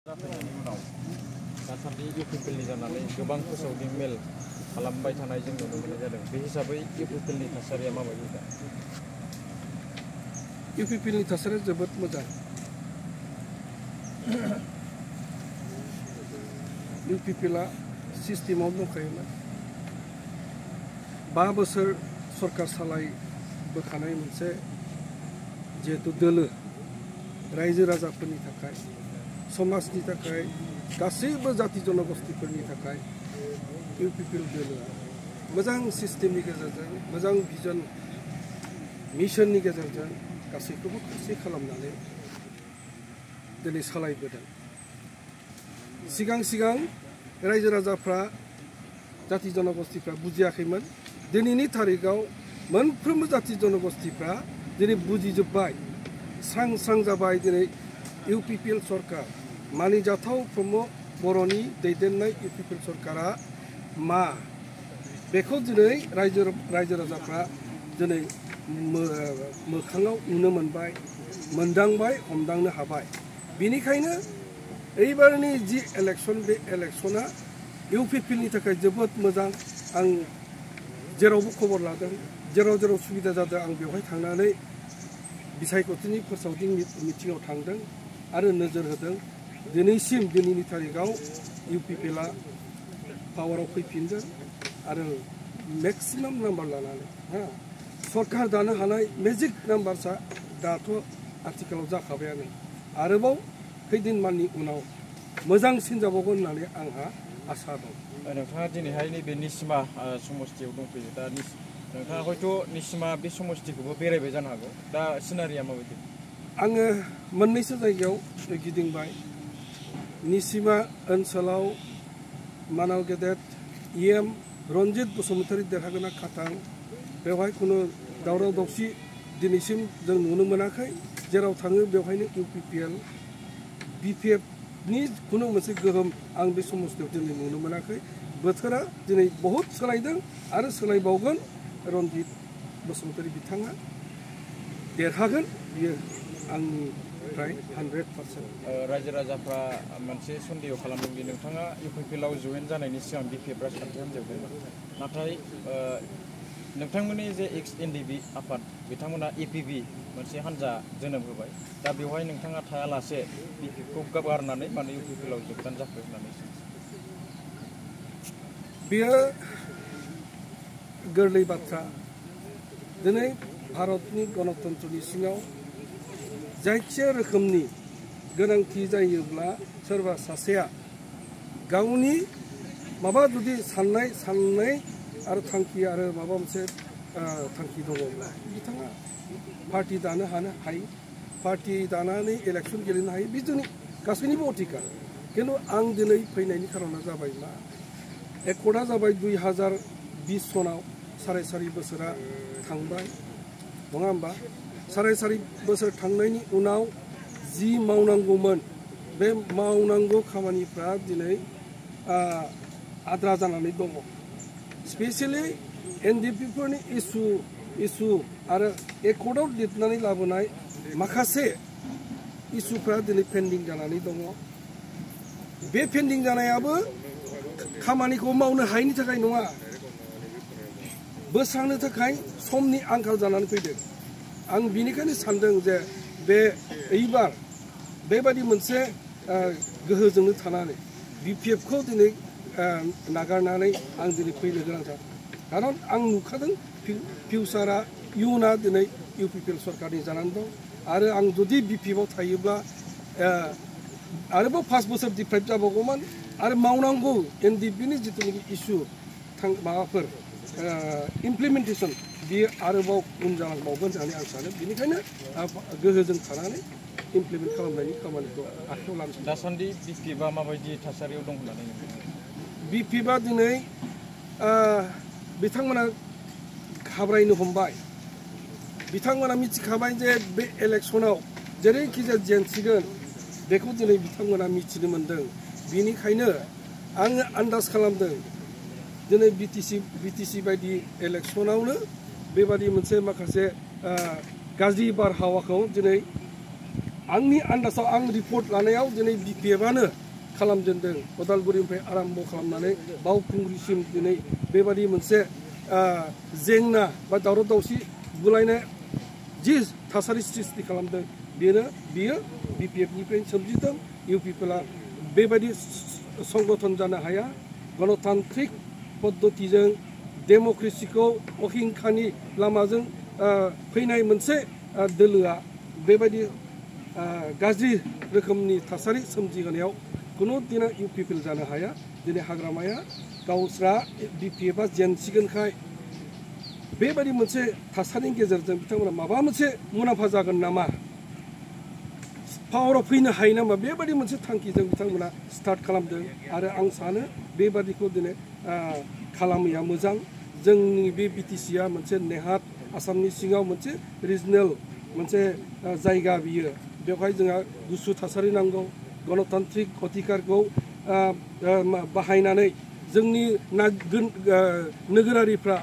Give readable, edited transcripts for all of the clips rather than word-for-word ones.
जाफैनायनि उनाव दासान्दि इउपिपिएलनि जानानै गोबां फोसावदिं मेल खालामबाय थानाय जों नुनो मोननाय जादों। बे हिसाबै इउपिपिएलनि थासारिया माबायदि दा? इउपिपिएलनि थासारिया जोबोद मोजां। इउपिपिएलआ सिस्टेमाव दंखायोमोन। 5 बोसोर सरकार सालायबोखानाय मोनसे जिहेतु दोलो रायजो राजाफोरनि थाखाय समाजनि थाखाय गासैबो जाति जनगोष्ठीफोरनि थाखाय इउपिपिएल दोलोआ मोजां सिस्टेमनि गेजेरजों मोजां भिजन मिशननि गेजेरजों गासैखौबो खौसे खालामनानै दिनै सालायबोदों। सिगां रायजो राजाफ्रा जाति जनगोष्ठीफ्रा बुजियाखैमोन। दिनैनि तारिखाव मोनफ्रोमबो जाति जनगोष्ठीफ्रा दिनै बुजिजोब्बाय, स्रां जाबाय। दिनै इउपिपिएल सरकार मानिजाथाव प्रमद बर'नि दैदेननाय इउपिपिएल सरकारा मा बेखौ दिनै रायजो राजाफ्रा दिनै मोखाङाव नुनो मोनबाय, मोनदांबाय, हमदांनो हाबाय। बेनिखायनो एबारनि जि इलेक्शन बे इलेक्शना इउपिपिएलनि थाखाय जोबोद मोजां। आं जेरावबो खबर लादों, जेराव सुबिदा जादों आं बेवहाय थांनानै बिसायख'थिनि फोसावदिं मिटिङाव थांदों आरो नोजोर होदों। दिनैनि तारिखाव इउपिपिएलआ पावाराव फैफिनगोन आरो मेक्सिमाम नाम्बार लानानै सरकार दानो हानाय मेजिक नाम्बारसा दाथ' आथिखालाव जाखाबायानो। आरोबाव खैदिनमाननि उनाव मोजांसिन जाबावगोन होननानै आंहा आसा दं। नोंथाङा दिनैहाय नैबे निसिमा समस्थियाव दंफैयो। दा नोंथाङा हयथ' निसिमा बे समस्थिखौबो बेरायबाय जानो हागौ। दा सिनारिया माबायदि? आङो मोननैसो जायगायाव गिदिंबाय। निसिमा ओनसोलाव मानाव गेदेर EM रन्जित बसुमतारी देरहागोना खाथां बेवहाय खुनु दावराव दावसि दिनैसिम जों नुनो मोनाखै। जेराव थाङो बेवहायनो इउपिपिएल BPFनि खुनु मोनसे गोहोम आं बे समस्थियाव दिनै नुनो मोनाखै। बोथोरा दिनै बहुद सोलायदों आरो सोलायबावगोन। रन्जित बसुमतारी बिथाङा देरहागोन, बियो आंनिफ्राय 100%। रायजो राजाफ्रा मोनसे सन्देह खालामदों दि नोंथाङा इउपिपिएलआव जयेन जानायनि सिगां BPFआ सानथि हान्जायावमोन। नाथाय नोंथांमोननि जे XNDB आफाद बिथांमोना APB मोनसे हान्जा जोनोम होबाय। दा बेवहाय नोंथाङा थायालासे BPFखौ गारनानै मानो इउपिपिएलआव जोगदान जाखो होननानै? बेयो गोरलै बाथ्रा। दिनै भारतनि गणतन्त्रनि सिङाव जायखिजाया रोखोमनि गोनांथि जायोब्ला सोरबा सासेया गावनि माबा जुदि साननाय आरो थांखि आरो माबा मोनसे थांखि दङब्ला बिथाङा पार्टी दानो हायो, पार्टी दानानै इलेक्शन गेलेनो हायो। बे जोंनि गासैनिबो अधिकार। खिन्थु आं दिनै फैनायनि खारना जाबाय मा एकर्डआ जाबाय 2020 सनाव 4.5 बोसोरा थांबाय, नङा होमबा? 4.5 बोसोर थांनायनि उनाव जि मावनांगौमोन बे मावनांगौ खामानिफ्रा दिनै आद्रा जानानै दङ। स्पेसियेलि NDPफोरनि इसु आरो एकर्डआव लिरनानै लाबोनाय माखासे इसुफ्रा दिनै पेन्डिं जानानै दङ। बे पेन्डिं जानायाबो खामानिखौ मावनो हायैनि थाखाय नङा, बोस्रांनो थाखाय समनि आंखाल जानानै फैदों। आं बिनिखायनो सानदों जे एबार बेबादि मोनसे गोहोजोंनो थानानै BPFखौ दिनै नागारनानै आं दिनै फैनो गोनां जादों। खारन आं नुखादों फिउचारा इयुना दिनै इउपिपिएल सरकारनि जानानै दं। आरो आं जुदि BPFआव थायोब्ला आरोबाव 5 बोसोर डिप्राइभ जाबावगौमोन आरो मावनांगौ NDPनि जिथुनाखि इसु माबाफोर इमप्लिमेन्टेसन बियो आरोबाव उन जालांबावगोन होननानै आं सानो। बेनिखायनो गोहोजों थानानै इमप्लिमेन्ट खालामनायनि खामानिखौ आखायाव लानो सानो। दासान्दि BPFआ माबायदि थासारियाव दं होननानै? BPFआ दिनै बिथांमोना घाबरायनो हमबाय। बिथांमोना मिथिखाबाय जे बे इलेक्शनाव जेरैखि जाया जेनसिगोन बेखौ दिनै बिथांमोना मिथिनो मोन्दों। बिनिखायनो आङो आन्दाज खालामदों दिनै BTC बायदि इलेक्शनावनो बेबादि मोनसे माखासे गाज्रि बारहावाखौ दिनै आंनि आन्दाजाव आं रिपर्ट लानायाव दिनै बिपिएफआनो खालामजेनदों उदालगुरिनिफ्राय आराम्भ खालामनानै बावखुंग्रिसिम दिनै बेबादि मोनसे जेंना बा दावराव दावसि बुलायनाय जि थासारि सृष्टि खालामदों बियो बिपिएफनिफ्राय सोमजिदों। इउपिपिएलआ बेबायदि संगठन जानो हाया। गणतान्त्रिक पद्धतिजों डेम'क्रेसिखौ अहिंसानि लामाजों फैनाय मोनसे दोलोआ बेबायदि गाज्रि रोखोमनि थासारि सोमजिहोनायाव कुनु दिना इउपिपिएल जानो हाया। दिनै हाग्रामाया गावस्रा बिपिएफआ जेनसिगोनखाय बेबायदि मोनसे थासारिनि गेजेरजों बिथांमोना माबा मोनसे मुलाम्फा जागोन नामा, पावाराव फैनो हायो नामा, बेबायदि मोनसे थांखिजों बिथांमोना स्टार्ट खालामदों। आरो आं सानो बेबादिखौ दिनै खालामैया मोजां। जोंनि बे बिटिसिआ मोनसे नेहात आसामनि सिङाव मोनसे रिजनेल मोनसे जायगा बियो। बेवहाय जोंहा गुसु थासारि नांगौ। गणतान्त्रिक अधिकारखौ बाहायनानै जोंनि नोगोरारिफ्रा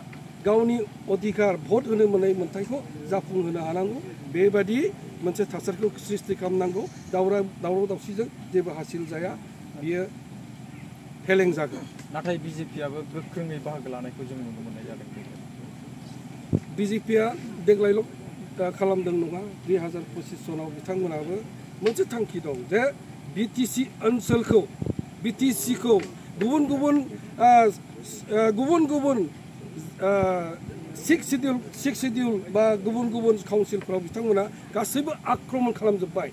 गावनि अधिकार भट होनो मोननाय मोन्थायखौ जाफुंहोनो हानांगौ। बेबादि मोनसे थासारिखौ सृष्टि खालामनांगौ। दावराव दावसिजों जेबो हासिल जाया, बियो फेलें जागोन। नाथाय बिजेपिआबो गोख्रोङै बाहागो लानायखौ जों नुनो मोननाय जादों। बिजेपिआ देग्लायल' खालामदों नङा, 2025 सनाव बिथांमोनाबो मोनसे थांखि दं जे बिटिसि ओनसोलखौ बिटिसिखौ गुबुन गुबुन सिक्स सिडिउल बा गुबुन गुबुन काउन्सिलफ्राव बिथांमोना गासैबो आक्रमण खालामजोब्बाय।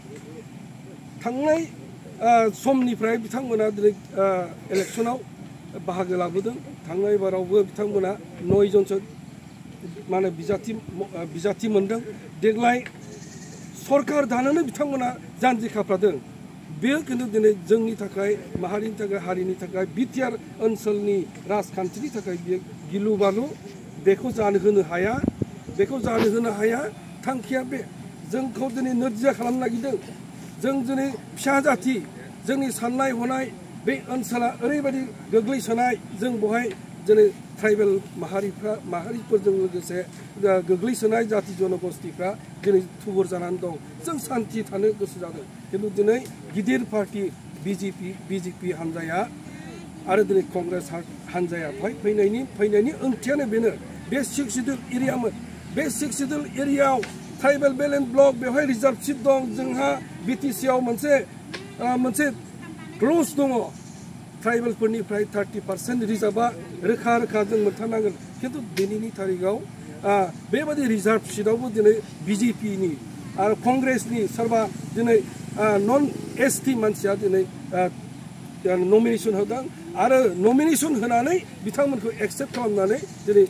थांनाय समनिफ्राय बिथांमोना दिनै इलेक्सनाव बाहागो लाबोदों। थांनाय बारावबो बिथांमोना 9 जनसो माने बिजाथि मोनदों। देग्लाय सरकार दानोनो बिथांमोना जानजि खाफ्रादों। बेयो खिन्थु दिनै जोंनि थाखाय, माहारिनि थाखाय, हारिनि थाखाय, बिटिआर ओनसोलनि राजखान्थिनि थाखाय बियो गिलु बालु। बेखौ जानो होनो हाया। थांखिया बे जोंखौ दिनै नोरजिया खालामनो नागिरदों। जों दिनै फिसा जाथि, जोंनि साननाय हनाय बे ओनसोला ओरैबायदि गोग्लैसोनाय। जों बेवहाय दिनै ट्राइबेल माहारिफोरजों लोगोसे गोग्लैसोनाय जाथि जनगोष्ठीफ्रा दिनै थुबुर जानानै दं। जों सान्थि थानो गोसो जादों। खिन्थु दिनै गिदिर पार्टि बिजेपि हान्जाया आरो दिनै कंग्रेस हान्जाया बेवहाय फैनायनि ओंथियानो बेनो। बे 6 सिडिउल एरियामोन। बे 6 सिडिउल एरियायाव ट्राइबेल बेलेन्स ब्लक, बेवहाय रिजार्भ सिट दं। जोंहा बिटिसिआव मोनसे क्ल'ज दङ। ट्राइबेलफोरनिफ्राय 30% रिजार्भआ रोखा जों मोनथारनांगोन। खिन्थु दिनैनि तारिखाव बेबादि रिजार्भ सिटआवबो दिनै बिजेपिनि आरो कंग्रेसनि सोरबा दिनै नन एसटि मानसिया दिनै नमिनेसन होदों। आरो नमिनेसन होनानै बिथांमोनखौ एक्सेप्ट खालामनानै दिनै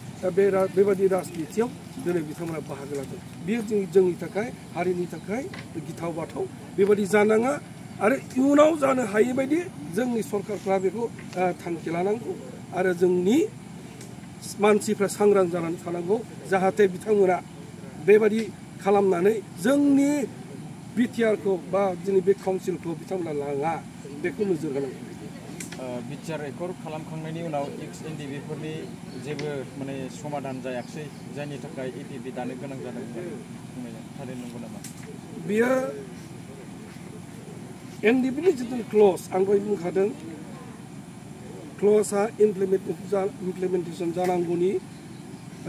बेबादि राजनितियाव दिनै बिथांमोना बाहागो लादों। बेयो जोंनि थाखाय, हारिनि थाखाय गिथाव बाथाव। बेबादि जानाङा। आरो इयुनाव जानो हायै बायदि जोंनि सरकारफ्रा बेखौ थांखि लानांगौ। आरो जोंनि मानसिफ्रा सांग्रां जानानै थानांगौ, जाहाथे बिथांमोना बेबादि खालामनानै जोंनि बिटिआरखौ बा जोंनि बे काउन्सिलखौ बिथांमोना लाङा, बेखौ नोजोर होनांगौ। बिटिआर एकर्ड खालामखांनायनि उनाव एक्स एनडिबिफोरनि जेबो माने समाधान जायाखिसै, जायनि थाखाय इपिपि दानो गोनां जादों होननानै थारैनो नंगौ नामा? बियो एनडिबिनि जिथु क्ल'ज, आं दहाय बुंखादों, क्ल'जआ इमप्लिमेन्टेसन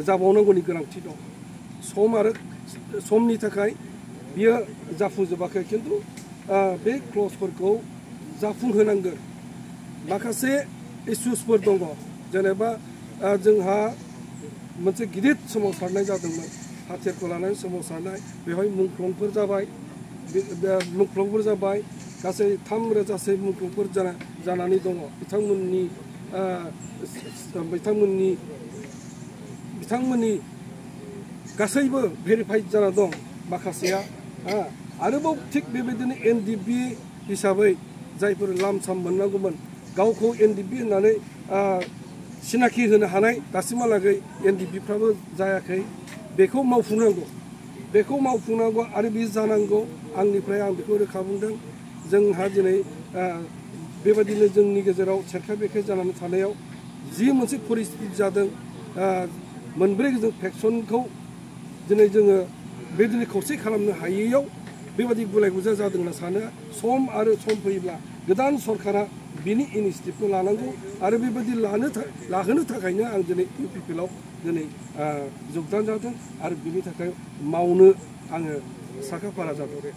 जाबावनांगौनि गोनांथि दं। समनि थाखाय बियो जाफुंजोबाखै। खिन्थु बे क्ल'जफोरखौ जाफुंहोनांगोन। माखासे इस्युसफोर दङ। जेनेबा जोंहा मोनसे गिदिर सोमावसारनाय जादोंमोन, हाथियारखौ लानानै सोमावसारनाय। बेवहाय मुंख्लंफोर जाबाय। गासै 3,000सो मुंख्लंफोर जानानै दङ। बिथांमोननि गासैबो भेरिफाइड जाना दं माखासेया। आरोबाव थिग बेबायदिनो एनडिबि हिसाबै जायफोर लामसाम मोननांगौमोन, गावखौ एनडिबि होननानै सिनाखि होनो हानाय दासिमहालागै एनडिबिफ्राबो जायाखै। बेखौ मावफुंनांगौ आरो बे जानांगौ। आंनिफ्राय आं बेखौ रोखा बुंदों। जोंहा दिनै बेबायदिनो जोंनि गेजेराव सेरखाय बेरखाय जानानै थानायाव जि मोनसे परिस्थिति जादों, मोनब्रै फेक्सनखौ दिनै जोङो बेबायदिनो खौसे खालामनो हायैयाव बेबायदि गुलाय गुजाय जादों होनना सानो सम आरो सम फैयोब्ला गोदान सरकारा बिनि इनिसियेटिभखौ लानांगौ आरो बेबायदि लाहोनो थाखायनो आं दिनै इउपिपिएलआव दिनै जोगदान जादों आरो बिनि थाखाय मावनो आङो साखाफारा जादों।